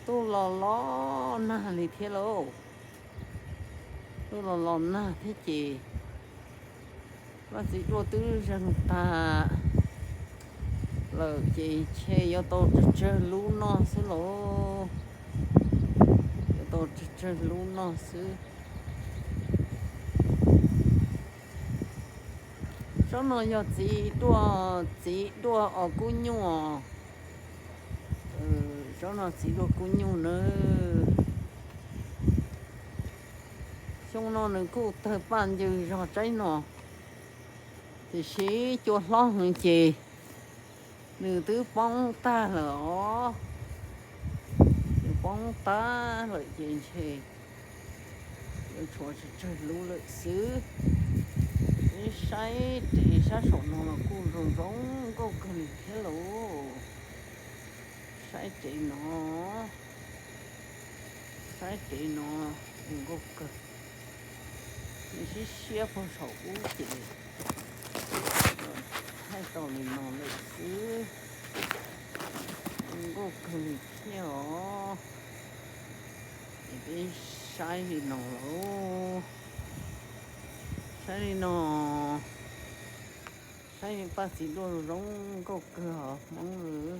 Tuaj los los nag li thiab lauj. Tuaj los los nag thiab ces Vaj Txiv Duaj twb zeeg tag lawm ces ntshe yuav tau tsawg tsawg lub noj xwb lauj. Yuav tau tsawg tsawg lub noj xwb. Tsob no yog txiv duaj, txiv duaj os kub nyuj. Tsob no txiv duaj kub nyuj nawb. Xyoo no nws kuj tawg paj ncw zog tsaib no, tiam sis cua hlob heev ces nws twb poob tag lawm os. Nws poob tag lawm ces ntshe yuav tshuav tsawg tsawg lub lawm xwb. Peb saib rev sab saum no los kuj zoo zoo nkauj kawg li thiab lauj. Saib rev no, saib rev no zoo nkauj kawg. Nws siab siab puag saum ub ces thaij tau li no lawm xwb. Zoo nkauj kawg li thiab os. Ces peb saib li no lauj. Saib li no, saib Vaj Txiv Duaj zoo nkauj kawg os Hmoob.